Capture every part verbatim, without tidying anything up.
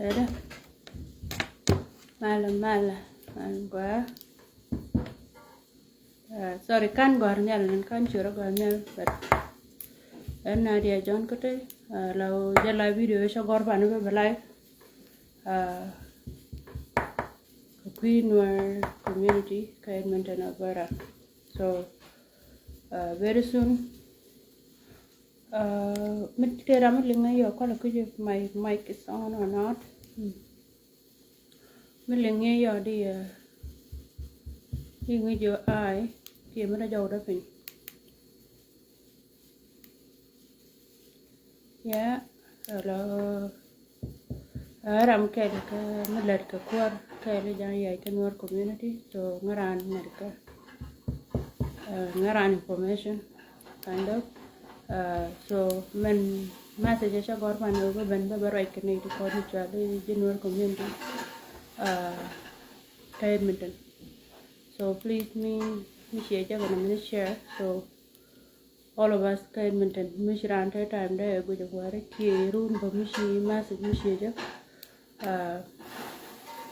Malɛ, malɛ, malɛ gɔaa. Uh, sorry, kan gɔ̱a̱r nhial, kan ciöt a gɔ̱a̱r nhial, but ɛn Nadia John Kete, uh, la jɛ la video cä gɔ̱r pan bä bä live. Uh, kɛ kui̱ Nuer community kä Edmonton, Alberta. So, uh, very soon, uh, mi tëë ram mi liŋ ɛ yɔ kɔlɛ kui̱ my mic is on or not. Hmm. Mi liŋ ɛ yɔ di, uh, di ŋi̱ jɔ ai, ti mi da jɔw da piny. Yeah, hello. Ɛ ram kɛl kä mi lät kɛ kuäär kɛl i̱ ja̱a̱ŋ yɛy kä Nuer community. So ŋäran America. Uh, ŋäran information kind of. Uh, so mɛn message cä gɔ̱r pan ɛ bä ben bä bä ruac kɛ ni ti kɔn i̱ Nuer community. Uh, kä Edmonton. So please mi mi share jɛ kɛ ni mi share. So all of us kä Edmonton, mi ci raan te time dee ɛ guic ɛ kuäärä kiɛ run bä mi ci message mi ci jɛ, uh,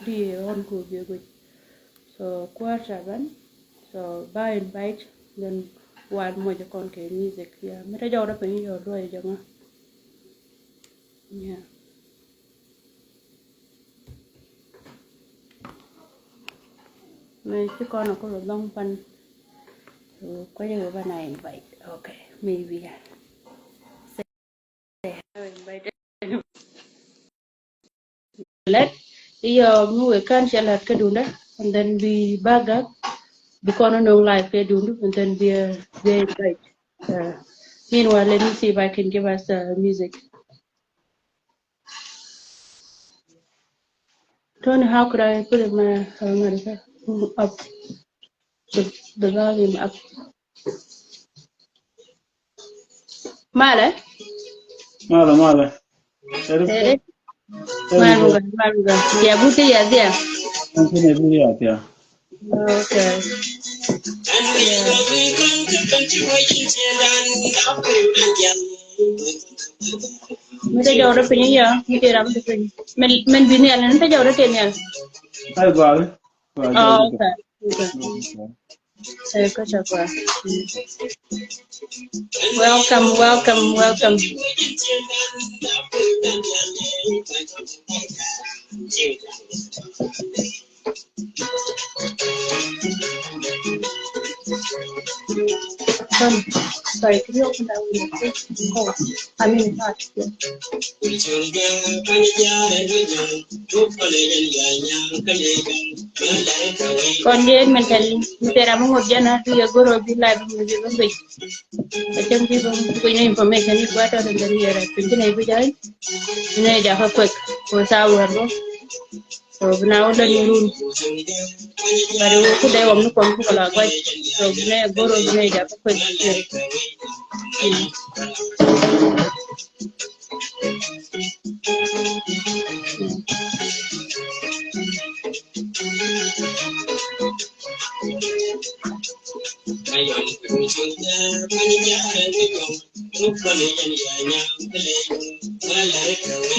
di ɛ ɣɔn ku bi ɛ guic. So kuäär ca ben, so ba invite, then wal moc kɔn kɛ music. Yeah, mi te jɔw dee piny yɔ luɔc jɛ ŋa. Yeah. Mɛ ci kɔn a kulɛ lɔŋ pan. Kuecä wä ba na invite. Okay, maybe I say invite. Lɛt iyɔ mi wek kan cɛ lɛt kä dundä, and then bi back up, bi kɔn a noŋ live kä dundu, and then bi, uh, bi invite. Uh, meanwhile, let me see if I can give us, uh, music. Tony, how could I put it my, uh, my, uh, up the, the volume up? Malɛ? Malɛ, malɛ. Teri. Teri. Malɛ, malɛ. Ya buti ya dia. Nanti ne buti ya dia. Okay. Mi te jɔwdä piny ya, mi te ram te piny. Men, men bi nial, mi te jɔwdä te nial. Ai gɔal. Oh, okay. Okay. Eh, kä cä gɔal. Welcome, welcome, welcome. Sorry, sorry, can you open that window, please? Oh, I mean, it's hot. Yeah. Kɔn jɛ min tɛl mi tɛra mi ŋot jɛn a ti yɛ goro bi la bi mi bi bi. Ɛ cɛm bi bi bi information ni gua tɔ den yɛ rɛ pin ti ne bi jɛ. Ni ne ja ka kwek ko sa wɛr bo. So bina wä lät ni run. Bari wä ku dee wä mi kɔn ku kɔ la guac. So bina goro bina ja ku kuec.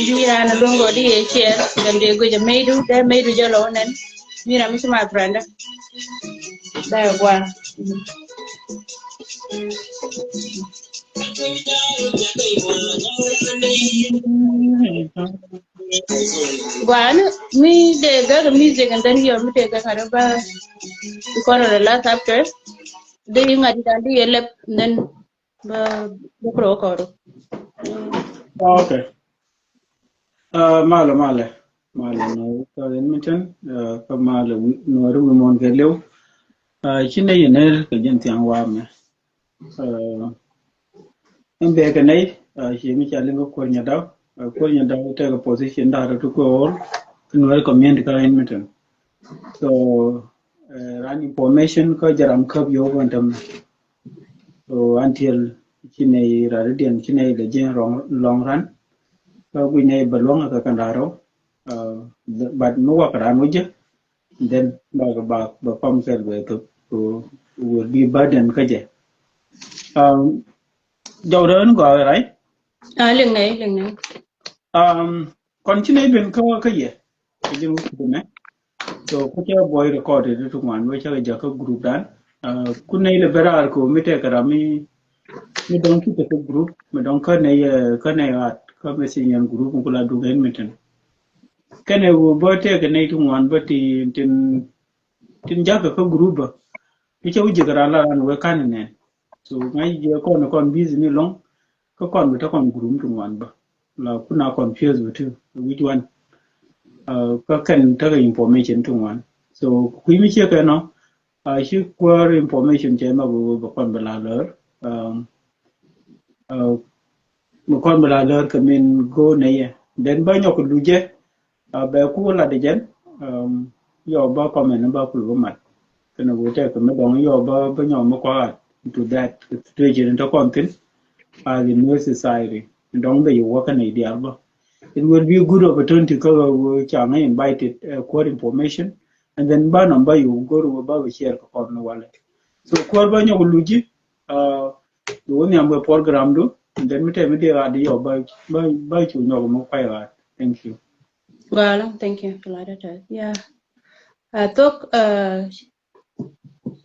Ndu yan a luongo di ye share, then de guic a meidu, de meidu jalo nen. Mira mi my friend. Da gua. Gua ni mi de ga music and then you mi de ga karaba. Because of the last after. De yu ŋa̱t dan di yɛ lɛp, and then bä bä kuro kɔru. Okay. Uh, malɛ, malɛ. Malɛ nɔ ka Edmonton, uh, kä malɛ wi nɔ ri wi mon kɛ liw. Uh, ci nɛ yɛ nɛ kɛ jɛn thiaŋ wa mɛ. Uh, ɛn bɛ kɛ nɛ, uh, ci mi ca liŋ kä Kuɔr Nyadaw. Uh, Kuɔr Nyadaw tɛ kɛ position da rɛ tu kɛ wol. Kä nɔ ri community ka Edmonton. So, uh, ran information kä jaram kap yo kɔn tam. So until ci nɛ radidian ci nɛ lɛ jɛ long, long run. Kä gui nɛ bɛ luɔŋ kä kandaro. Uh, but mi wak ran wä jɛ. Then ba ba ba pam kɛl bɛ thok. So will be burden kä jɛ. Um, jɔw dɛ ni gɔaa, right? Ah, liŋ nɛ, liŋ nɛ. Um, Kɔn ci nɛy ben kä kä yɛ. Kɛ jin wut kudɛ mɛ. So ku cɛ buɔy record ti ti ŋuan wee cɛ kɛ jak kä group dan. Ku nɛy lɛ ben raar kɛ mi tɛkɛ ram mi mi dɔŋ ki kɛ kä group mi dɔŋ kä nɛy kä nɛy ɣaat kä mi si nyɛn group mi ku la duk ɛn mi tin. Kɛnɛ wee bä tɛkɛ nɛy ti ŋuan bä tin tin tin jakä kä group bä. I̱ cɛ wi̱c ji̱ kɛ ran la ran wee kan nɛn. So ŋa̱c jɛ kɔn kɔn busy ni lɔŋ kä kɔn bi te kɔn group ti ŋuan bä. La kuna confuse bä ti which one. Kä kɛn tekɛ information ti ŋuan. So kui̱ mi ciɛ kɛ nɔ ci kuäär information cɛ ma bä bä kɔn bä la lär. Bä kɔn bä la lär kɛ min go nɛ yɛ. Then bä nyɔk luc jɛ. Bɛ ku lat jɛn yɔ ba comment ba kul ba mat. Kɛnɛ wee tɛk mi dɔŋ yɔ ba ba nyɔ mi kɔaat into that situation in tɔ kɔn thin. As in new society dɔŋ bɛ yɛ wä kɛnɛ dial ba. It will be a good opportunity kä wee ca ŋa invited kuäär information and then ba nɔm ba yɛ wä go̱r wä ba bɛ share kɛ kɔn ni walɛ. So kuäär ba nyɔk luji. Wä nhiam wee program du and then mi tɛ mi dial ɣaat yɔ ba ba ba cu nyɔk mi kuay ɣaat. Thank you. Gɔaa ɛlɔ̱ŋ, thank you. Ci la dee tɛth. Yeah. Thok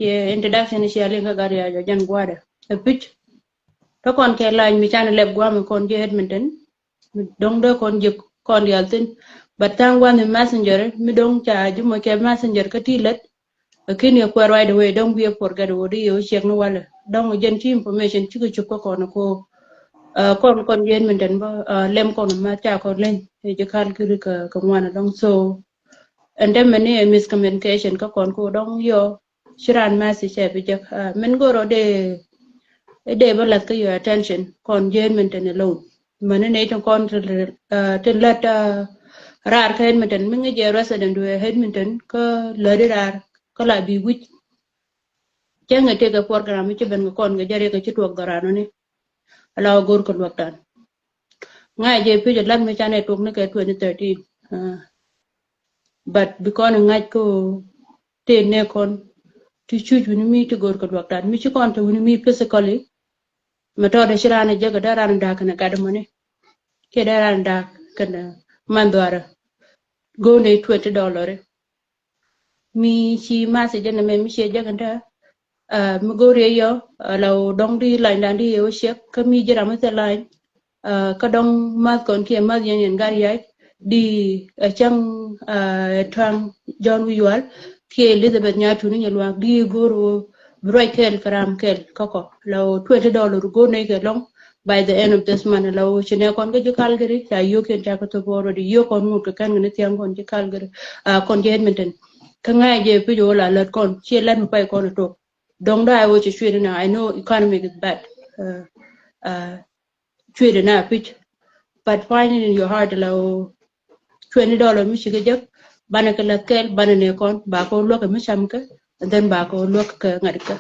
yɛ introduction ci a liŋ kä gat ya jɔ jɛn gua̱dɛ. Ɛ pi̱c. Tɔ kɔn kɛ lac mi can lɛp gua̱a̱ mi kɔn ji̱ Edmonton. Mi dɔ̱ŋ dee kɔn ji̱ kɔn dial thin. But tha̱a̱ŋ gua̱a̱ mi messenger mi dɔ̱ŋ ca ji̱ mɔ kɛ messenger kä ti lät. Lakin yɛ kuɛ right away dɔ̱ŋ bi yɛ forget wä di yɛ wä ciɛk ni walɛ dɔ̱ŋ jɛn ci information cikɛ cop kä kɔn ko. Kɔn kɔn yɛn min tɛn bä lɛm kɔn ma ca kɔn leny ɛ ji̱ kal kiri kɛ ŋuan dɔ̱ŋ so. Ɛn tɛmɛ ni ɛ miscommunication kä kɔn ko dɔ̱ŋ yɔ ci ran message cɛ bi jek min goro de. Ɛ dee bä lath kä your attention kɔn yɛn min tɛn alone. Mäni nɛy tin kɔn tin lät raar kä Edmonton mi ŋi̱c jɛ resident wee Edmonton kä läri raar kä la bi wi̱c. Cäŋ ɛ tëkɛ program mi ci ben kɛ kɔn kɛ jɛ riɛk kɛ ci tuɔk dhɔran ni ala wä go̱r kɛ luäk tan. Ŋa̱c jɛ pi̱c ɛ lath mi canɛ tuɔk ni kɛ twenty thirteen. But bi kɔn ŋa̱c kä tëë nɛ kɔn ti cuc wini mi ti go̱r kɛ luäk tan mi ci kɔn te wini mi physically. Mɛ tɔɔdɛ ci raan jek dee raan da̱a̱k kɛnɛ gat mɔni. Kiɛ dee raan da̱a̱k kɛnɛ man dhuarɛ. Go̱o̱n dee twenty dollar. Mi ci message jɛ nɛ mɛ mi ciɛ jek kɛn tɛ mi go̱o̱r yɛ yɔ la wä dɔŋ di lany dan di yɛ wä ciɛk kä mi ji̱ ram mi thɛ lany. Kä dɔŋ math kɔn kiɛ math yɛn yɛn gar yac di cäŋ tuaŋ John Wi̱i̱ Yual kiɛ Elizabeth Nyatuni Nyaluak di go̱o̱r wä bi ruac kɛɛl kɛ ram kɛɛl kä kɔ la wä twenty dollar go̱o̱r nɛy kɛ lɔŋ. By the end of this month la wä ci nɛ kɔn kä ji̱ Calgary ca yio̱k yɛn ca kä thop already yio̱k kɔn ŋut kɛ kɛn kɛ ni thiaŋ kɔn ji̱ Calgary. Kɔn ji̱ Edmonton kä ŋa̱c jɛ pi̱c wä la lät kɔn ci lät mi pay kɔn a tok. Dɔŋ da I watch a trade na I know economic is bad. Trade na pi̱c. But finding in your heart la wä twenty dollar mi ci kɛ jek banɛ kɛ lath kɛɛl banɛ nɛ kɔn ba kɛ luäk kɛ mi cam kɛ and then ba kɛ luäk kɛ ŋa̱t kɛ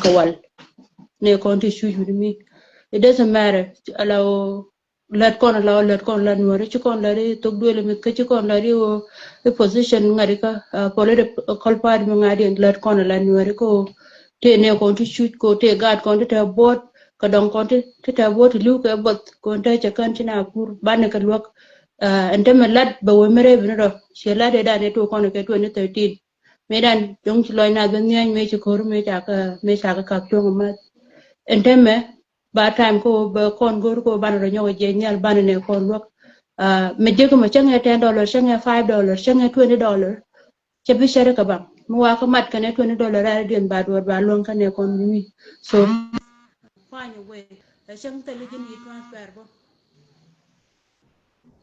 kɛ wal. Nɛ kɔn ti cuc wini mi. It doesn't matter. Ala wä lät kɔn ala wä lät kɔn la nuɔri ci kɔn la ri thok duel mi kä ci kɔn la ri wä i position ŋa̱t kɛ political party mi ŋa̱t in lät kɔn ala nuɔri ko. Tëë nɛ kɔn ti cuc ko tëë gaat kɔn ti tɛ buɔt kɛ dɔŋ kɔn ti tɛ buɔt ti li̱w kɛ buɔth kɔn tɛ cɛ kän ci na pur banɛ kɛ luäk. Ɛn tɛmɛ lat bɛ wä mi rɛy bini rɔ ciɛ lat ɛ dan ɛ tok kɔn kɛ twenty thirteen. Mëë dan dɔ̱ŋ ci lɔc nath bä nhiany mëë ci ko̱r mëë ca kä mëë ca kä kak tuɔ̱ŋ math. Ɛn tɛmɛ ba time ko bä kɔn go̱r ko banɛ rɔ nyɔk jɛ nhial banɛ nɛ kɔn luäk. Mɛ jek mɛ cäŋɛ ten dollar cäŋɛ five dollar cäŋɛ twenty dollar. Cɛ bi cɛ ri kɛ baŋ mi wa kä mat kɛnɛ twenty dollar rɛl diɛn ba duɔt ba luäŋ kɛnɛ kɔn mi mi. So find a way. Ɛ cäŋ thɛli ji̱n yi transfer bä.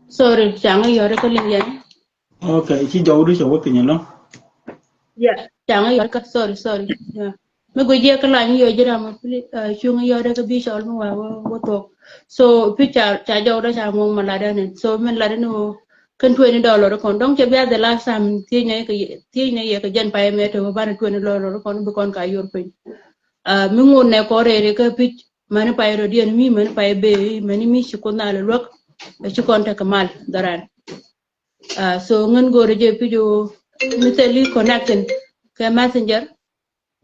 Sorry, caŋ yɔri kä liŋ yɛn. Okay, ci jɔwdu cɛ wä piny alɔ. Yeah, caŋ yɔri kä sorry sorry. Yeah. Mi guic yɛ kä lany yɔ ji̱ ram mi pili cuŋ yɔri kä bi cɔl mi wa wä wä thuɔk. So pi ca ca jɔwdu ca ŋuɔŋ ma ladɛ ni. So min ladɛ ni wä kän twenty dollar kɔn dɔŋ cɛ bia the last time thiec nɛ yɛ kɛ thiec nɛ yɛ kɛ jɛn payɛ mɛ te wä banɛ twenty dollar kɔn bi kɔn ka yor piny. Mi ŋun nɛ kɔn rɛri kä pic mani payɛ rɔ diɛn mi mani payɛ bee mani mi ci kun nalɛ luäk. Ci kɔn tekɛ mal dhɔran. So ŋän go̱o̱rɛ jɛ pi̱c ɣöö mi thil i̱ connection kɛ messenger,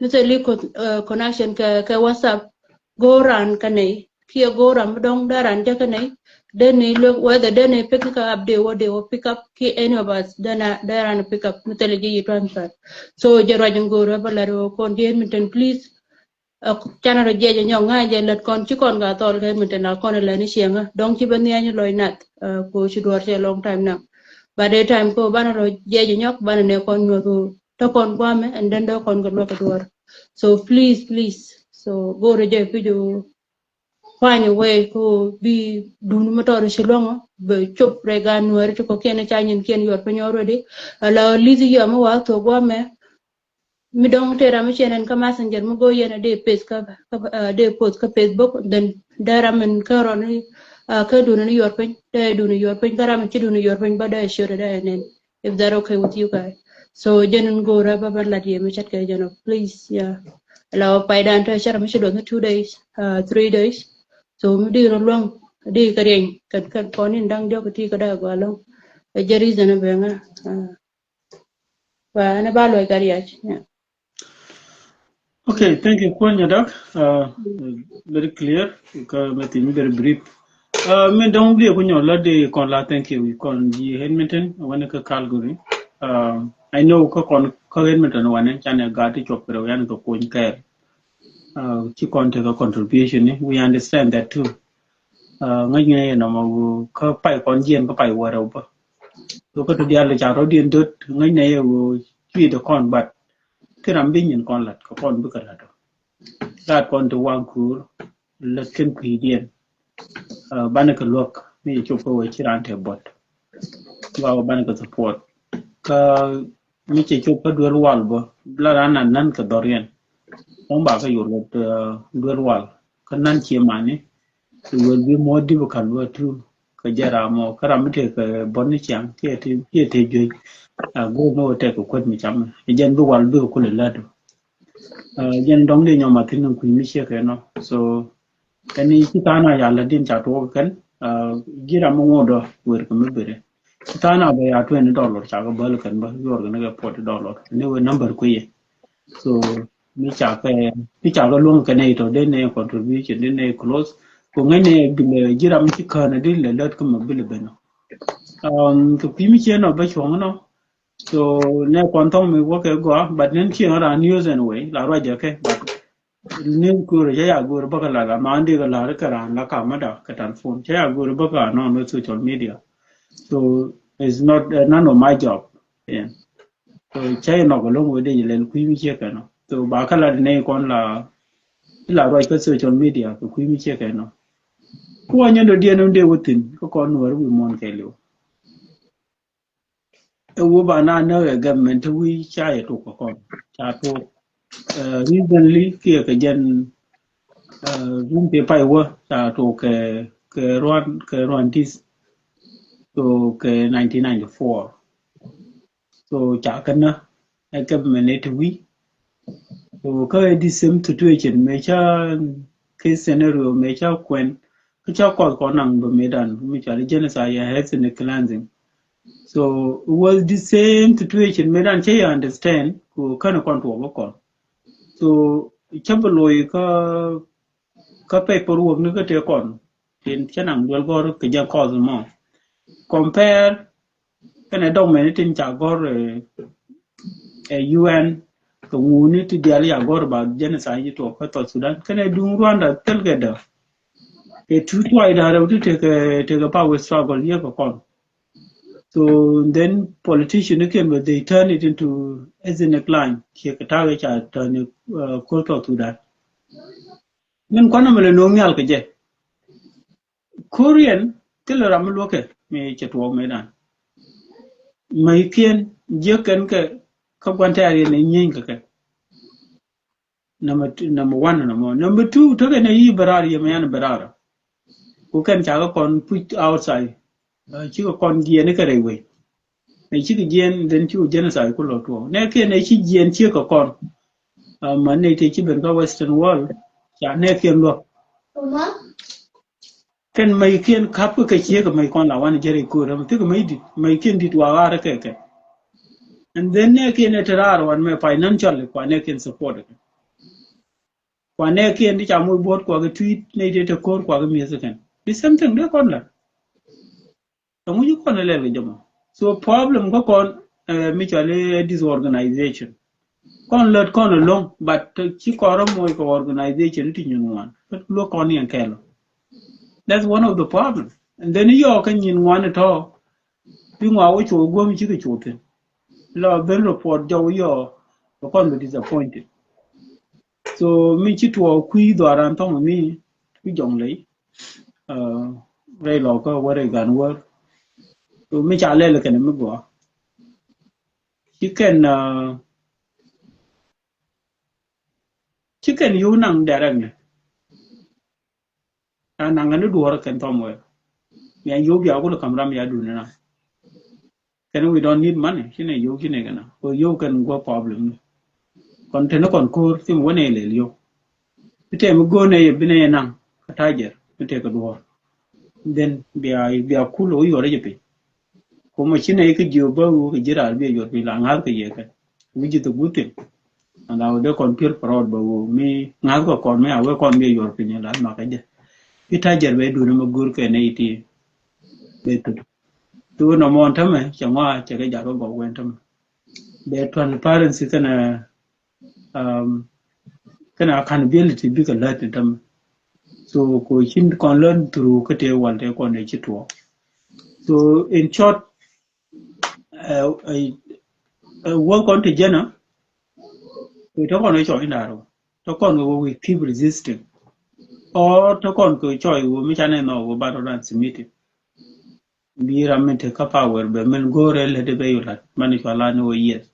mi thil i̱ connection kɛ kɛ WhatsApp, go̱o̱r raan kä nɛy kiɛ go̱o̱r ram mi dɔ̱ŋ dee ran jɛ kä nɛy, dee ni luek whether dee ni pick up dee wä dee wä pick up kiɛ any of us dee na dee ran pick up mi thilɛ jɛ yi transfer. So jɛ ruac in go̱o̱r ɛ bä lat ɛ wä kɔn jɛ min ten please. Canɛ rɔ jiɛc ɛ nyɔk ŋa̱c jɛ lät kɔn ci kɔn ka thɔl kɛ min te na kɔn ɛ lät ni ciɛŋä dɔ̱ŋ ci bä nhia̱ny lɔc nath. Ko ci duɔr cɛ long time now. But dee time ko banɛ rɔ jiɛc ɛ nyɔk banɛ nɛ kɔn nyuɔth ɣöö tä kɔn guamɛ and then dee kɔn kɛ luäk kɛ duɔr. So please please, so go̱o̱rɛ jɛ pi̱c ɣöö find a way ko bi dun mi tɔɔr ci luɔŋɔ bɛ cop rɛ gan nuɛɛri ti kɔkiɛn ca nyin kiɛn yuɔr piny already. Ala lithi yɔ mi wa thok guamɛ mi dɔŋ tëë ram mi ciɛn ɛn kä messenger mi go̱o̱r yɛn a dee page kä dee post kä Facebook, then dee ram min kä rɔn kä duni ni yuɔr piny dee duni yuɔr piny kä ram min ci duni yuɔr piny ba dee ciöt dee ɛn ɛn. If that okay with you guys, so jɛn in go̱o̱r a ba ba lat yɛ mi cɛt kɛ jɛn ɔ please. Yeah, la pay dan tɛ cɛt ram mi ci duɔth ni two days, three days. So mi di rɔ luɔŋ di kɛ riɛny kɛn kɛn kɔn in daŋ diɔk ti kɛ dee gɔa lɔŋ. Ɛ jɛ reason a bɛ ŋa. Ba ɛn ba luɔc kɛ riac. Okay, thank you kuɔn nyadak. Very clear. Kä mɛ thin very brief. Min dɔŋ bia ku nyɔ la di kɔn la thank you kɔn ji Edmonton wani kä Calgary. I know kä kɔn kä Edmonton wani canɛ gat ti cuɔp kɛ rɛw yani kɛ kuny kɛɛl. Ci kɔn tekɛ contribution ni, we understand that too. Ŋäc ŋäc yɛ nɔmɔ kä pay kɔn jiɛn kä pay wärɛw bä. Kä kä ti dial ca rɔ diɛn dot ŋäc nɛ yɛ wä cuit kɔn, but ki ram bi nyin kɔn lat kɛ kɔn bikɛ lat ɔ. Lat kɔn ti waŋ kuur lät kɛn kui̱diɛn. Banɛ kɛ luäk mi cop kä wä ci ran tɛ bɔt. Ba wä banɛ kɛ support kä mi cɛ cop kä duel wal bä la ran nan nan kɛ dhɔriɛn. Kɔn ba kä yur wä duel wal kä nan cie mani. It will be more difficult wä tu kɛ jɛ ram mɔ kä ram mi tɛ kɛ bɔt ni ciaŋ kiɛ tɛ juec. Go̱o̱r ni wä tɛ kɛ kuet mi cam ɛ jɛn bi wal bi kɛ kulɛ lät. Jɛn dɔŋ di nyɔma thin kui̱ mi ciɛ kɛ nɔ. So kɛn i̱ ci tha̱a̱n a yal la din ca tuɔk kɛn. Ji̱ ram mi ŋuɔdɔ wer kɛ mi bere ci tha̱a̱n a bɛ ya twenty dollar ca kɛ bäl kɛn bä yuɔr kɛn kɛ forty dollar ni wä number kui̱ yɛ. So mi ca kɛ mi ca kɛ luɔŋ kɛn i̱ tɔ den nɛ contribution den nɛ close. Ko ŋäc nɛ bilɛ ji̱ ram ci kään a din lɛ lät kä mi bilɛ ben nɔ. Kɛ kui̱ mi ciɛ nɔ bä cuɔ̱ŋ nɔ. So nɛ kɔn thɔŋ mi wäkɛ gɔaa, but nin cieŋ ran news anyway la ruacɛ kɛ, but ni go̱o̱rɛ cä ya go̱o̱rɛ bä kɛ la la man di kɛ la ri kɛ ran la kamä da kɛ telephone cä ya go̱o̱rɛ bä kɛ anɔn wä social media. So it's not none of my job. So cä inɔk alɔŋ wä di lɛl kui̱ mi ciɛ kɛ nɔ. So ba kɛ la di nɛ kɔn la la ruac kä social media kɛ kui̱ mi ciɛ kɛ nɔ. Kuɔ nyɛn dɔ diɛn wä di wä thin kä kɔn nuɔr wi̱i̱ muɔn kɛ liw. Ɛ wä ba na näk ɛ government ti wi̱i̱ ca yɛ tok kɛ kɔn ca tok. Recently kiɛ kɛ jɛn rum ti pay wä ca tok kɛ kɛ ruan kɛ ruan tis. So kɛ nineteen ninety four. So ca kɛ na ɛ government ɛ ti wi̱i̱. So kä ɛ the same situation mëë ca case scenario mëë ca kuɛn kä ca kɔth kɔn naŋ bä mëë dan mi ca li genocide ya ethnic cleansing. So it was the same situation mëë dan cä yɛ understand ku känɛ kɔn tuɔk bä kɔn. So cä bä loy kä kä paperwork ni kä tëë kɔn tin cä naŋ duel gɔr kɛ jɛ kɔth mɔ. Compare kɛnɛ document tin ca gɔr ɛ U N kɛ ŋuni ti dial ya gɔr ba genocide tuɔk kä South Sudan kɛnɛ duŋ Rwanda thil kɛ dä. Kɛ tu tuay da rɛw ti tekɛ tekɛ power struggle yɛ kɛ kɔn. So then politician ni ken bä they turn it into ethnic line kiɛ kɛ ta̱a̱ kɛ ca turn it kä South Sudan. Min kuanɛ mi lɛ no̱o̱ŋ nhial kɛ jɛ. Korean thilɛ ram mi luɔkɛ mi cɛ tuɔɔk mëë dan. Mäykiɛn jiäk kɛn kɛ kä guantɛɛr yɛn ɛ nyieny kɛ kɛ. Number one number one number two tekɛ nɛ yi bɛ raar yɛ mɛ yan bɛ raar. Ku kɛn ca kɛ kɔn push outside. Cikɛ kɔn jiɛn kɛ rɛy wei. Nɛ cikɛ jiɛn then cikɛ genocide ku lɔ tuɔɔk nɛ kɛ nɛ ci jiɛn ciɛ kɛ kɔn. Mɛ nɛ tëë ci ben kä western world ca nɛ kiɛn luɔk. Kɛn mäykiɛn ka̱p kɛ ciek kɛ mäy kɔn la wan jɛrɛ ko̱r ɛmɛ thikɛ mäy dit mäykiɛn dit wa ɣaar kɛ kɛ. And then nɛ kiɛn ɛ te raar wan mɛ financially kua nɛ kiɛn support kɛ. Kua nɛ kiɛn ti ca moc buɔt kua kɛ tweet nɛ ti te ko̱r kua kɛ mi̱eth kɛn. The same thing dee kɔn la. Ɛŋu ci kɔn ɛ lɛl kɛ jɛ mɔ. So problem kä kɔn mi cɔal i̱ disorganization. Kɔn lät kɔn ɛlɔ̱ŋ, but ci kɔn rɔ moc kɛ organization ti nyin ŋuan. Luɔk kɔn yɛn kɛl. That's one of the problem. And then yɔɔk kä nyin ŋuan itɔ. Bi ŋua wä cu guɔ̱m cikɛ cu thin. Lɔ ben report jɔw yɔɔk, kɛ kɔn bi disappointed. So mi ci tuɔɔk kui̱ dhɔaran thɔŋ mi, kui̱ jɔŋ ley. Rɛy lɔkä wä rɛy gan wär. So mi ca lɛl kɛn mi gɔaa. Ci kɛn, ci kɛn yio̱w naŋ direct ni. Ca naŋ ni duɔ̱ɔ̱r kɛn thɔm wɛr. Mian yio̱w bia kul kam ram ya duni na. Kɛn we don't need money. Ci nɛ yio̱w ci nɛ kɛn na. Kɛ yio̱w kɛn guɔ problem ni. Kɔn teni kɔn ko̱r thim wä nɛ lɛl yio̱w. Bi tɛ mi go̱o̱r nɛ yɛ bi nɛ yɛ naŋ. Kä ta̱ jɛr. Mi tɛ kɛ duɔ̱ɔ̱r. Then bia, bia kul wä yuɔr jɛ piny. Kumɛ ci nɛ kɛ jiö bä wä kɛ ji̱ raar bi yuɔr piny la ŋa̱th kɛ yɛ kɛ. Which is a good thing. And I would dee kɔn pier proud bä wä mi ŋa̱th kɛ kɔn mi a wee kɔn bi yuɔr piny la ma kɛ jɛ. Bi ta̱ jɛr bɛ duun mi go̱o̱r kɛ nɛ iti. Bɛ thut. Thuk nɔmɔ tämɛ cɛ ŋɔa cɛ kɛ jakä gɔk wɛn tämɛ. Bɛ transparency kɛnɛ, um, kɛnɛ accountability bikɛ lät ni tämɛ. So ko cin kɔn learn through kä tëë wal tëë kɔn dee ci tuɔɔk. So in short, ɛ, ɛ, ɛ, wä kɔn ti jɛnä. Kɛ tɔ kɔn kɛ cɔc in da̱r wä tɔ kɔn kɛ wä we keep resisting. Ɔ tɔ kɔn kɛ cɔc wä mi canɛ nhɔk wä bat rɔ dan submit it. Bi ram mi te kä power bɛ min go̱o̱rɛ lät bɛ yu lat mani cua lan ni wä yes.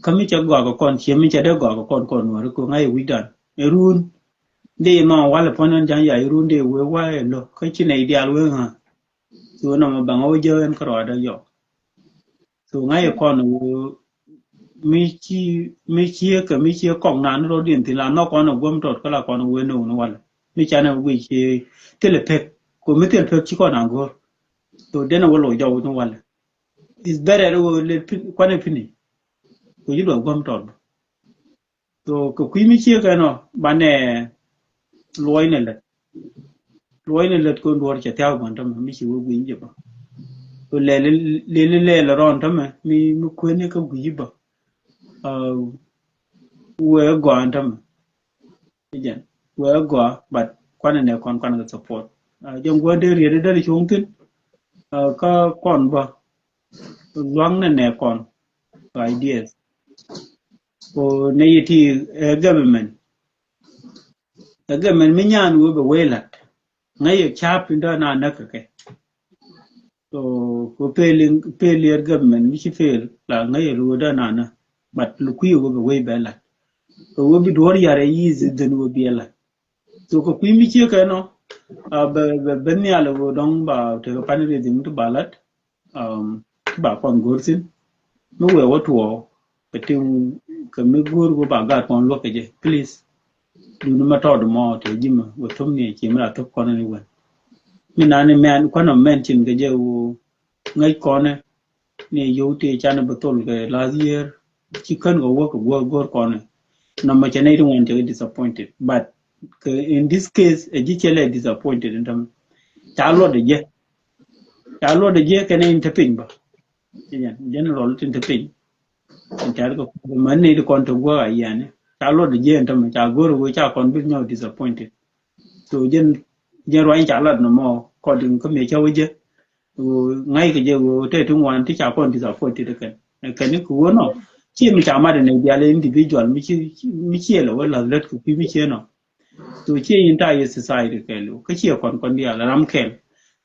Kä mi cɛ gɔak kɔn cie mi cɛ dee gɔak kɔn kɔn wä ri ko ŋa̱c wi̱c dan irun. Dee inɔ wal puɔ̱n in ja̱ŋ ya irun dee wee wa ɛ lo̱ kä ci nɛ idial wee ŋa̱. So nɔmɔ baŋ wä jɛ ɛn kärɔa dee yɔk. So ŋa̱c kɔn wee mi ci, mi ci kɛ mi ci kɔk nan rɔ din thin la nɔ kɔn guɔm tɔt kä la kɔn wee ni wun wal. Mi canɛ wee ci thil pek ko mi thil pek ci kɔn a go̱r. So denɛ wä lo jɔw ni wal. Is better wä le kuanɛ pini. Ko ci luɔth guɔm tɔt. So kɛ kui̱ mi ciek ɛnɔ banɛ luɔcnɛ lät. Luɔcnɛ lät kɔn duɔ̱ɔ̱r cɛ thia̱k bän tämɛ mi ci wä gui̱ny jɛ bä. So lɛl lɛl lɛl rɔn tämɛ mi mi kueni kä gui̱ny bä. Wee gɔaa tämɛ. Jɛn wee gɔaa but kuanɛ nɛ kɔn kuanɛ kɛ support. Jɛn guɔ dee riet dee cuŋ thin. Kä kɔn bä luaŋnɛ nɛ kɔn ideas. Ko nɛ yɛ ti ɛ government. Ɛ government mi nyan wee bɛ wee lat. Ŋäc yɛ cap in dɔ̱ na näk kɛ kɛ. So ko fail, failure government mi ci fail la ŋäc yɛ luo dɔ̱ na näk. But lu kui̱ wee bɛ wee bɛ lat. Ko wee bi duɔ̱r yar ɛ yi̱th dhin wee bi ɛ lat. So kɛ kui̱ mi ciek kɛ nɔ bɛ bɛ bɛ nhial ɛ wee dɔ̱ŋ ba tekɛ pan rɛy dhi̱n ti ba lat. Ti ba kɔn go̱r thi̱n mi wee wä tuɔɔk kɛ tiŋ kɛ mi go̱r wä ba gat kɔn luɔk kɛ jɛ please. Duni ma tɔɔt mɔ te ji̱ ma wä thop ni ci mi la thop kɔn ni wän. Mi nani mɛn kuan ɔ mɛn cin kɛ jɛ wä ŋäc kɔnɛ ni yio̱w tëë canɛ bä thol kɛ last year. Ci kän kɛ wä kɛ guɔ go̱r kɔnɛ. Nɔmɔ cɛ nɛy ti ŋuan cɛ kɛ disappointed but kɛ in this case ɛ ji̱ cɛ lɛ disappointed in tämɛ. Ca luɔt ɛ jɛ. Ca luɔt ɛ jɛ kɛnɛ in te piny bä. Jɛn general tin te piny. Ca kɛ män ni ti kɔn te guɔ a yɛn ca luɔt ɛ jɛ in tämɛ ca go̱r ɛ wee ca kɔn bi nyɔk disappointed. So jɛn jɛn ruany ca lat nɔmɔ according kä mëë cä wä jɛ. Ŋa̱c kɛ jɛ ɣöö tɛ ti ŋuan ti ca kɔn disappointed kɛn kɛn ni kɛ ɣöö nɔ. Ciɛ mi ca mat in ɛ dial individual mi ci mi ciɛ lɛ wä lath lät kɛ kui̱ mi ciɛ nɔ. So ciɛ in ta yɛ society kɛɛliw kä ciɛ kɔn kɔn dial ram kɛl.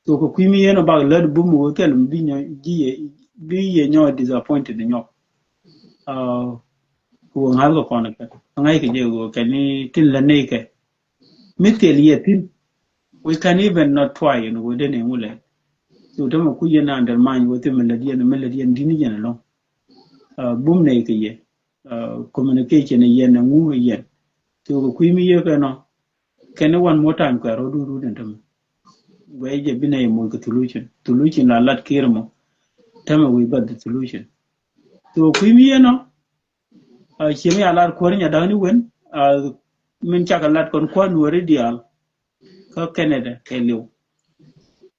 So kɛ kui̱ mi yɛn ɔ bak lät bum ɣöö thil mi bi nyɔ ji̱ yɛ bi yɛ nyɔ disappointed nyɔk. Kɛ ɣöö ŋa̱th kɛ kɔn kɛ ŋa̱c kɛ jɛ ɣöö kɛn ni tin lät ni kɛ. Mi thil yɛ thin. We can even not try in wä den in wä lɛ. So tämɛ ku yɛn undermine wä thil mi lät yɛn mi lät yɛn dini yɛn along. Bum nɛ kɛ yɛ communication yɛn ŋu yɛn. So kɛ kui̱ mi yɛ kɛ nɔ kɛn ni one more time kɛ rɔ du du den tämɛ. Wɛ jɛ bi nɛ yɛ moc kɛ solution solution la lat kir mɔ. Tämɛ we got the solution. So kui̱ mi yɛ nɔ. Ciɛ mi a lar kuäär nya da̱k ni wen. min cakɛ lat kɔn kua̱r Nuääri diaal kä Canada kɛ liw.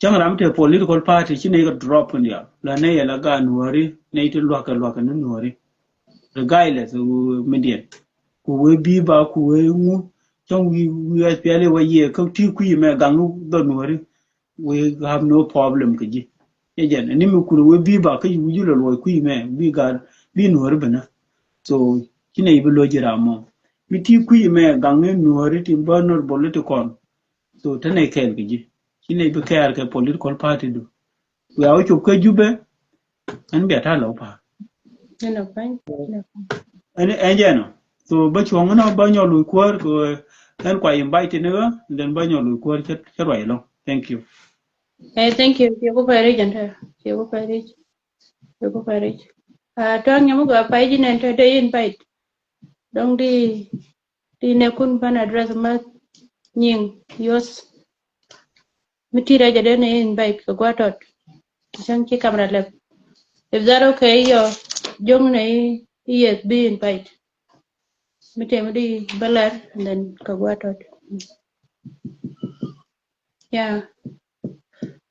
Cäŋ ram te political party ci nɛy kɛ drop in diaal la nɛy yɛ la gaat Nuääri nɛy ti lua̱kɛ lua̱kɛ ni Nuääri regardless, uh, mi diɛn ku wee bi̱i̱ ba ku wee ŋu. Cäŋ wi̱i̱ wi̱i̱ S P L A wä yiëë kä ti kui̱ mɛ gaŋ ni dhɔ Nuääri. We have no problem kɛ ji̱. Cɛ jɛn ni mi kul wee bi̱i̱ ba kä wi̱i̱ ji̱ lɔ luɔc kui̱ mɛ bi̱i̱ gaat bi̱i̱ Nuääri bä na. So ci nɛy bi lo̱c ji̱ ram mɔ mi ti kui̱ mɛ gaŋ ni Nuääri ti bä nor political. So te nɛy kɛɛl kɛ ji̱ ci nɛy bi kɛɛl kɛ political party du. Wiaa wä cop kä Jubɛ. Ɛn bia ta̱a̱ lɛ wä pa̱a̱r. Ɛn ɛ jɛn ɔ. So bä cuɔ̱ŋ ɛn ɔ bä nyɔl wi̱i̱ kuäär kɛ ɛn kua invite ni ɣä, and then bä nyɔl wi̱i̱ kuäär cä ruac ɛlɔ̱ŋ. Thank you. Hey, thank you. Ciɛ ku pɛr i̱ jɛn tɛ. Ciɛ ku pɛr i̱. Ciɛ ku pɛr i̱. Ah, tuaŋ nyɛ mi gɔaa pay ji̱ nɛn tɛ dee invite. Dɔ̱ŋ di Ti nɛ kun ban address ma nyiŋ yos. Mi ti rɛ jɛ den in invite kɛ gua̱tɔt. Cäŋ ci kamera lɛp. If that okay, yɔ joŋ nɛ i yes bi invite. Mi tɛm di bä lɛr and then kɛ gua̱tɔt. Yeah.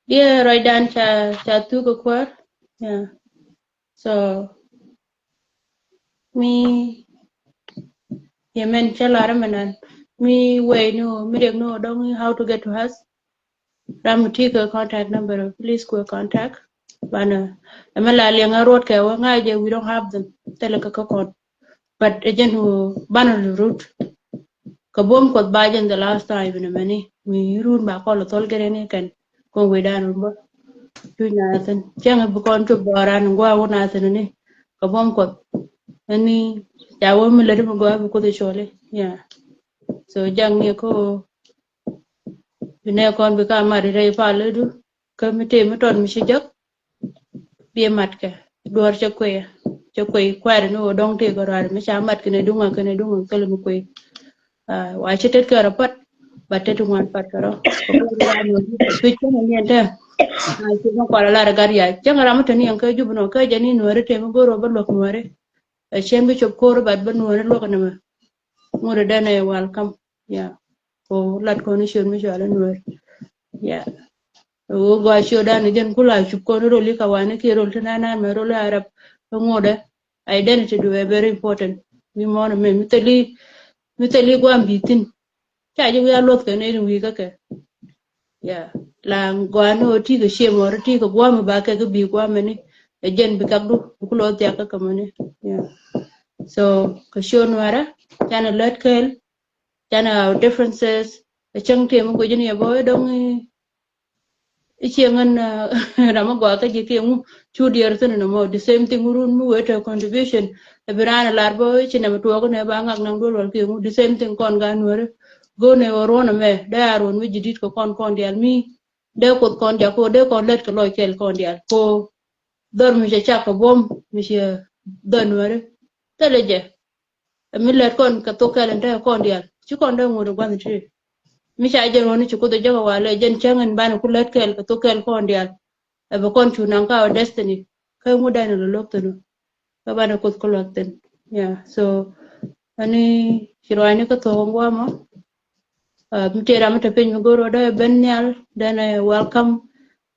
Diɛ rɔy dan ca ca thuk kɛ kuäär. Yeah. So mi yɛ mɛn cä lar mɛ nan mi way ni o mi dek ni o dɔŋ how to get to us. Ram mi ti kɛ contact number, please kɛ contact. Banɛ ɛmɛ la liɛŋ a ruɔt kɛ wä ŋa̱ jɛ we don't have them. Thilɛ kɛ kä kɔn. But ɛ jɛn who banɛ rut. Kɛ buɔ̱m Kuɔth ba jɛn the last time in a many. Mi run ba kɔl thol gɛrɛ ni kɛn kɔn we dan run bä. Cu nyaathin cɛŋ bi kɔn cop bɔran gua wun a thin ni. Kɛ buɔ̱m Kuɔth ɛni ca wä mi lät mi gua bi Kuoth cɔli. Yeah. So jaŋ ni ko bi nɛ kɔn bi ka mat rɛy pal du. Kä mi tëë mi tɔt mi ci jek. Biɛ matkɛ duɔr cɛ kuɛ cɛ kuɛ kuɛɛr ni wä dɔŋ tëë kɛ ruaar mi ca mat kɛnɛ duŋa kɛnɛ duŋa kɛlɛ mi kuɛ. Wa ci tet kɛ rɔ pat ba tet ŋuan pat kɛ rɔ. Kuic kɛnɛ niɛn tɛ. Ci mi kual lar gat ya cɛ ŋɛ ram mi tɛ niɛn kä jup nɔ kä jɛ ni nuɔri tëë mi go̱r wä bä luɔk nuɔri. Cien bi cop ko̱r bat bä nuɔri luɔk nɛmɛ. Ŋut dɛn ɛ welcome. Yeah. Ko lat kɔn i̱ ciöt mi cɔal i̱ nueer. Yeah. Ko gɔaa ciöt dan i̱ jɛn kula cup kɔn i̱ rol i̱ kawani kiɛ rol ti nan nan mɛ rol i̱ Arab. Kä ŋuɔdɛ identity du ɛ very important. Mi mɔn mɛ mi thili mi thili guam bi thin. Ca ji̱ wi̱i̱ a luɔth kɛ nɛy wi̱i̱ kä kɛ. Yeah. La gɔaa ni ɣöö ti kɛ ciɛ mɔr ti kɛ guam ba kɛ kɛ bi guam ni. Ɛ jɛn bi kak du bi kulo thiak kä kɛ mɛni. Yeah. So kɛ ciöt nuɛrɛ canɛ lät kɛɛl. Canɛ our differences. Ɛ cäŋ tëë mi guic ni ɛ bä ɛ dɔŋ i̱ ciɛ ŋän ram mi gɔaa kä ji̱ kiɛ ŋu cu diɛɛr thin ni mɔ the same thing run mi wee tɛ contribution. Ɛ bi raan ɛ lar bä i̱ ci nɛmɛ tuɔɔk ni ɛ ba ŋak naŋ duɔl wal kiɛ ŋu the same thing kɔn gan nuäri. Go̱o̱r ni ɣöö ruɔ̱n ɛmɛ dee a ruɔ̱n mi ji̱ di̱t kɛ kɔn kɔn diaal mi dee Kuoth kɔn diaal ko dee kɔn lät kɛ lɔc kɛɛl kɔn diaal ko dhɔr mi cɛ cak kɛ buɔ̱m mi cɛ dhɔr nuäri. Thilɛ jɛ. Ɛ mi lät kɔn kɛ thok kɛl in te kɔn diaal ci kɔn dee ŋot ɛ gua̱nh ti. Mi ca jɛn ɣöö ni ci Kuoth ɛ jek ɛ walɛ jɛn cäŋ in banɛ ku lät kɛl kɛ thok kɛl kɔn diaal. Ɛ bɛ kɔn cu naŋ ka ɔ destiny kä ŋut dan in lɔ lo̱k thi̱n. Kä banɛ Kuoth kä luath thi̱n. Yeah, so ani ci ruaacni kä thok ŋuamɔ. Mi tëë ram mi te piny mi go̱r ɣöö dee ben nhial then welcome.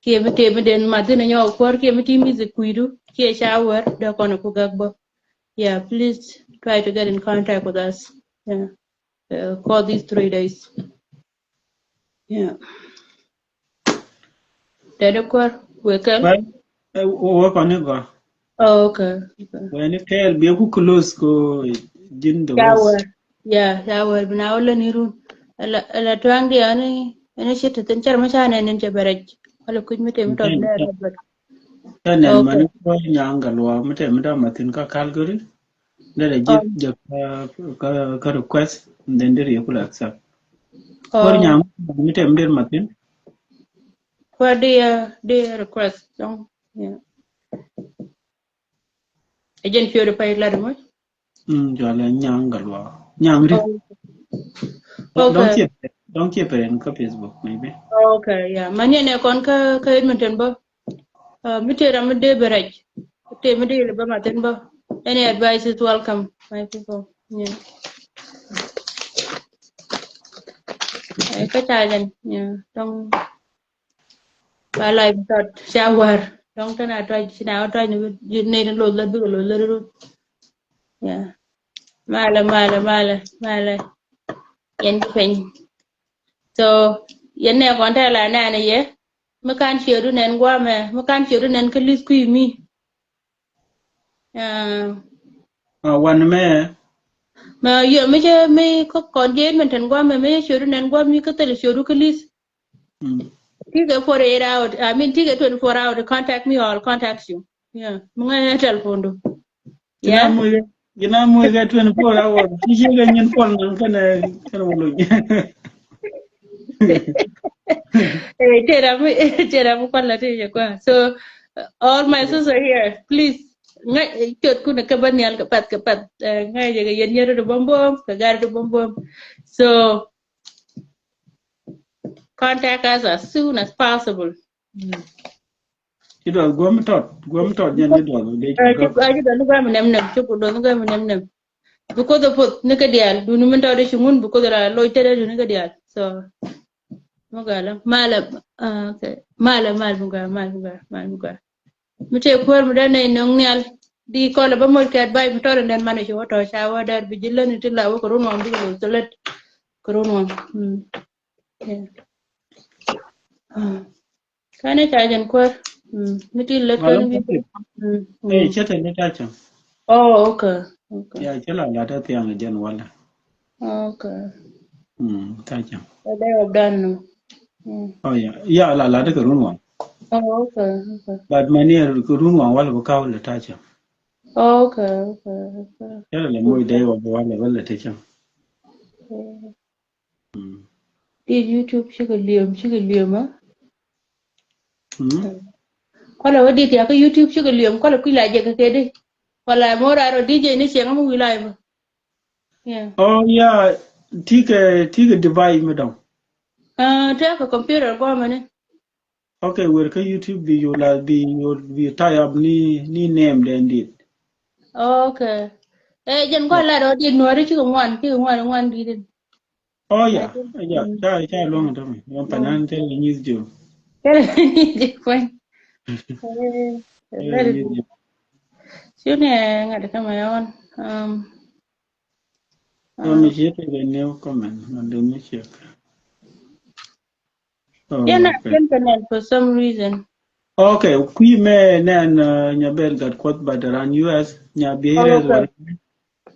Kiɛ mi tëë mi den mathin ɛ nyɔk kuäär kiɛ mi ti music kui̱du kiɛ ca wär dee kɔn ɛ ku gak bä. Yeah, please try to get in contact with us. Yeah. Uh, call these three days. Yeah. Dede kuäär wekɛl. Wek kɔni gɔaa. Oh, okay. Wek ni kɛɛl bi ku close ko ji̱n the west. Cawär. Yeah, cawär bina wä leni run. Ɛla tuaŋ di ani ani cit thin cɛr ma ca nɛn nin cɛ bɛ rɛc. Wala kui̱ mi tëë mi tɔt nɛ rɛc bɛt. Ca nɛn mani kuäär nyaŋ kä luaak mi tëë mi dam mathin kä Calgary. Dee dee ji̱ jɛ kä request and then dee riek kula accept. Kuäär nyaŋ mi tɛm der mathin. Kuäär di di request dɔŋ. Agent piööri pay lat mɔ. Mm, jɔlɛ nyaŋ kä luaak nyaŋ ri. Dɔŋ kiɛ dɔŋ kiɛ pɛrɛn kä Facebook maybe. Okay, yeah. Mani ɛnɛ kɔn kä kä Edmonton bä. Mi tëë ram mi dee bɛ rɛc. Tëë mi dee lɛ bä mathin bä. Any advice is welcome, my people. Yeah. Ɛ kä ca jɛn, yeah, dɔŋ. Ba lɔc bi tɔt ca wäär. Dɔŋ tɛn a tɔc ci na wä tɔc ni bi ni ni loth lät bikɛ loth lät rut. Yeah. Malɛ, malɛ, malɛ, malɛ. Yɛn ki piny. So yɛn nɛ kɔn tɛ la nɛn yɛ. Mi kan ciötdu nɛn guamɛ, mi kan ciötdu nɛn kä list kui̱ mi. Ah, wan mɛ. Mɛ yɛ mi cɛ mi kä kɔn jɛ min tɛn guamɛ mi cɛ ciötdu nɛn guam mi kä thil ciötdu kä list. Mm. Tikɛ forty-eight hour, I mean, tikɛ twenty-four hour to contact me or I'll contact you. Yeah. Mi ŋa̱ telephone du. Gina, yeah, muiga, gina muiga twenty-four hour. Ti ci ga nyin pol nan kana kana wulu. Eh, tera mi, tera mi pol la ti je kwa. So uh, all my sisters here, please. Ŋa̱, eh, ciöt kun kɛ bä nhial kɛ path kɛ path. Eh, ŋa̱ jɛ kɛ yɛn yɛn du bom bom, kɛ gar du bom bom. So contact us as soon as possible. Mm. Ci duɔth guɔm tɔt, guɔm tɔt jɛn ci duɔth dee ci gɔk. Ci duɔth ni guɔm nɛm nɛm, ci duɔth ni guɔm nɛm nɛm. Because of puth ni kɛ diaal, duni min tɔt ci ŋun because of la loc tɛt duni kɛ diaal. So mi gal malɛ, ah, okay. Malɛ, mal mi gal, mal mi gal, mal mi gal. Mi tëë kuäär mi dee nɛy nöŋ nhial. Di kɔlɛ bä moc kɛ advice mi tɔt in dɛn man i̱ ci wä tɔ̱ ca wä dɛr bi ji̱ lätni ti la wä kɛ run waŋ bikɛ lo̱th kɛ lät kɛ run waŋ. Mm. Yeah. Ah. Kɛn i̱ ca jɛn kuäär. Mm. Mi ti lät kɛn bi. Mm. Mm. Ey, cɛ te ni ta cɛ. Oh, okay. Okay. Ya, cɛ la la ta thiaŋ jɛn walɛ. Okay. Mm, thank you. But they have done no. Mm. Oh yeah. Yeah, la la de kɛ run waŋ. Oh, okay, okay. But mani kɛ run waŋ wala bɛ kaw le ta cɛ. Okay, okay, okay. Yala le moy day wa bɛ wala bɛ le te cɛ. Yeah. Mm. Di YouTube cikɛ liɛm, cikɛ liɛm, ah? Mm. Kɔlɛ wä di tiak kä YouTube cikɛ liɛm, kɔlɛ kui̱ la jɛ kɛ kɛ di. Wala mora ro D J ni cɛ ŋa mu wi̱i̱ live. Yeah. Oh yeah, tikɛ, tikɛ device mi dɔŋ. Ah, tekɛ computer guamɛ ni. Okay, wer kä YouTube bi yu la bi yu bi tie up ni, ni name den dit. Okay. Eh, jɛn gua la ro dit nuari cikɛ ŋuan, cikɛ ŋuan, ŋuan dit. Oh yeah, yeah, ca, ca luɔŋ tɔmi. Yɔm panan tɛ nyith jo. Tɛ nyith jo. Very good. Cuni ŋa de kama yawan. Um, Let me check the new comment. Let me check. Oh, yeah, not okay. Internet for some reason. Okay, kui̱ mɛ nɛn, uh, nya bɛl gat kuɔth but around U S nya bi res wal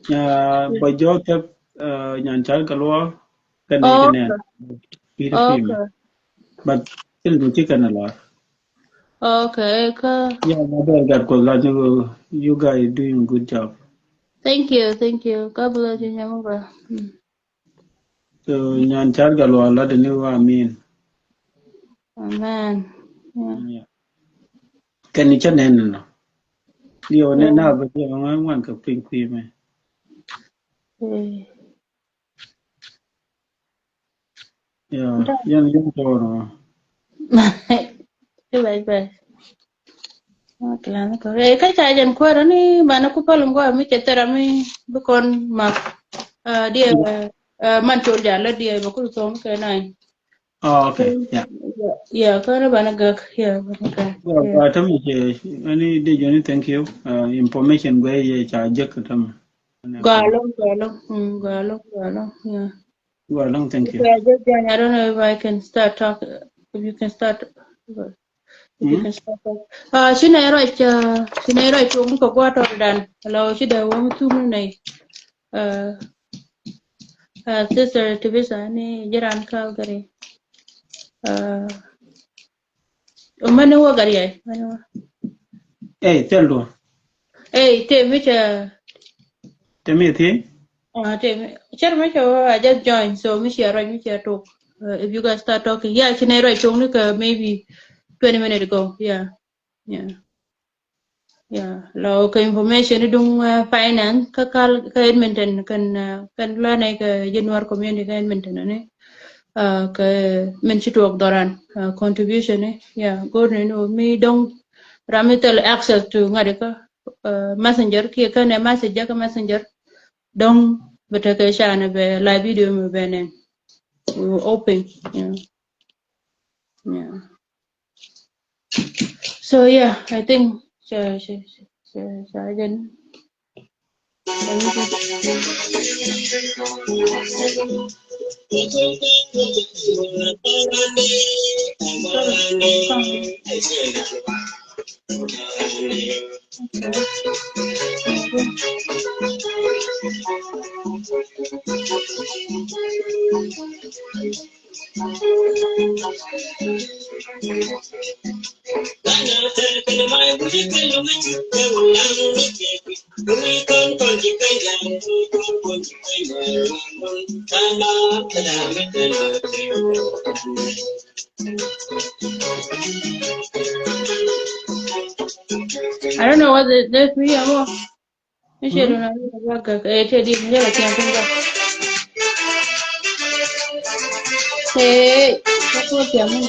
nya bɔ Joseph, uh, nyan car ka luɔ kɛn nɛ kɛ nɛn. Kui̱ mɛ. But still mi ci kɛn a lar. Okay, kä. Yeah, nya bɛl gat kuɔth la ni, you guys doing good job. Thank you, thank you. God bless you, Nyamuga. Mm. So nyan car gal wa lat ni wa amin. Amen. Yeah. Yeah. Kɛn ni ca nɛn nɔ. Liɛw nɛ na bɛ liɛw ŋa ŋuan kɛ piny kui̱ mɛ. Eh. Yeah, yɛn yɛn tɔɔrɔ. Ti bɛ bɛ. Ɛ kä ca jɛn kuäärä ni banɛ ku päl ŋuɔ mi cɛ thɛrɛ mi bi kɔn mak. Diɛ man col jal lä diɛ bɛ kul thom kɛ nany. Oh, okay. Yeah. Yeah, kä ni banɛ gak. Yeah, banɛ gak. Well, tami cɛ ani di joni, thank you. Uh, information guɛ yɛ ca jek tami. Gɔalɔ, gɔalɔ, gɔalɔ, gɔalɔ. Yeah. Gɔalɔ, thank you. Okay, I just joined. I don't know if I can start talk. If you can start. If you can start talk. Ah, ci nɛ ruac, ah, ci nɛ ruac tuɔŋ ni kɛ gua̱a̱r tɔt dan. Hello, ci dee wä mi thum ni nɛy. Ah, ah, sister Tibisa ni jiran Calgary. Ah, mani wä gari ay, mani wä. Ey, thil duɔ. Ey, te mi cɛ. Te mi thi? Ah, te mi. Cɛr mi cɛ wä, I just join, so mi cɛ ruac mi cɛ tok. Uh, if you guys start talking, yeah, ci nɛ ruac tok ni kɛ maybe twenty minutes ago, yeah, yeah, yeah. Lɔ kɛ information ni duŋ, uh, finance kä kal kä Edmonton kɛn, uh, kɛn lɔ nɛ kɛ January community kä Edmonton ni. Uh, kɛ min ci tuɔk dhɔran, uh, contribution ni, yeah, go̱r ni ni mi dɔŋ ram mi thil access to ŋa̱t kä, uh, messenger kiɛ kɛn ɛ message kä messenger. Dɔ̱ŋ bɛ tekɛ chance bɛ live video mi bɛ nɛn. We were open, yeah. Yeah. So yeah, I think so, so, so, so, so I didn't. I don't know what the, the three are more. Ni ce dun a ri a gak ɛ tɛ di ni jɛ la tiɛŋ tin gak. Ɛ, ɛ ko tiɛŋ ni.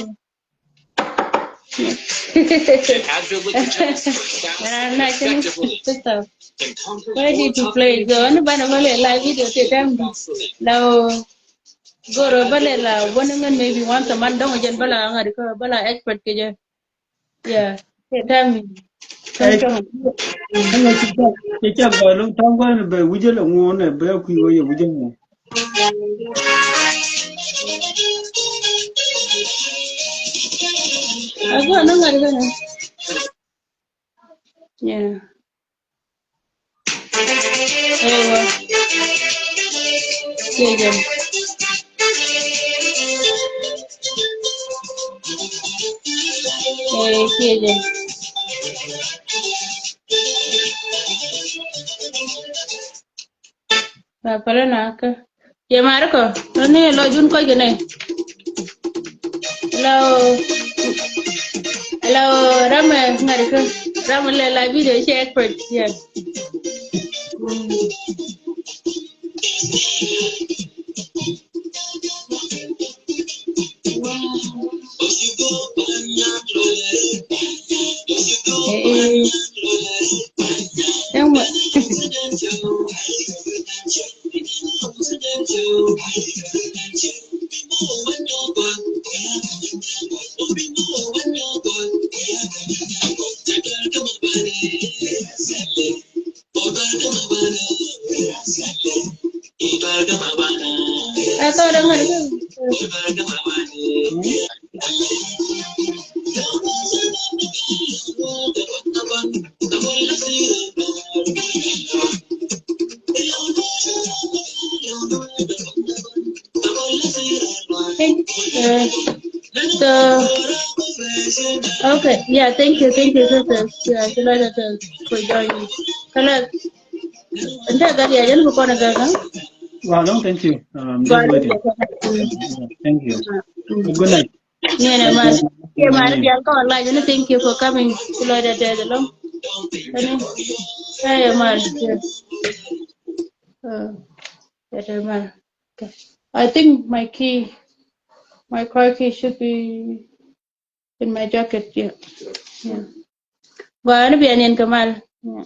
Ɛ, na cɛ ni sister. Ready to play. So ni banɛ bä lɛ la video tɛ tɛm di. La o goro bä lɛ la one minute, maybe once a month dɔŋ jɛn bä la ŋa di kɔ bä la expert kɛ jɛ. Yeah, cɛ tɛm mi. Ɛŋɛ cɛ cɛ gɔl tɔŋ gɔl ni bɛ wujɛ lɛ ŋuɔn ɛ bɛ kui̱ wä yɛ wujɛ ŋuɔn. Agua no ŋa̱r gɛnɛ. Yeah. Ewa. Kiɛ jɛ. Ee, kiɛ jɛ. Ba pälä na kä. Yɛ Mariko, ni lɔ jun kɔc kɛ nɛ. Hello. Hello, ramɛ ŋa̱rikɛ. Ramɛ lɛ la video cɛ expert. Yeah. Mm. Eh, eh. Thank you. So, okay, yeah, thank you, thank you, sisters. Yeah, ci lɔcdä tɛth for joining. Kala, nta gat ya jɛn bi kɔn a gat, huh? Well, no, thank you. Um, just waiting. Thank you. Good night. Nɛnɛ man. Kɛ man dial kɔn la jɛn, thank you for coming. Ci lɔcdä tɛth ɛlɔ̱ŋ. Kani, kɛ man. Uh, kɛ man. Okay. I think my key, my car key should be in my jacket. Yeah. Yeah. Gua ni bian in kamal. Yeah.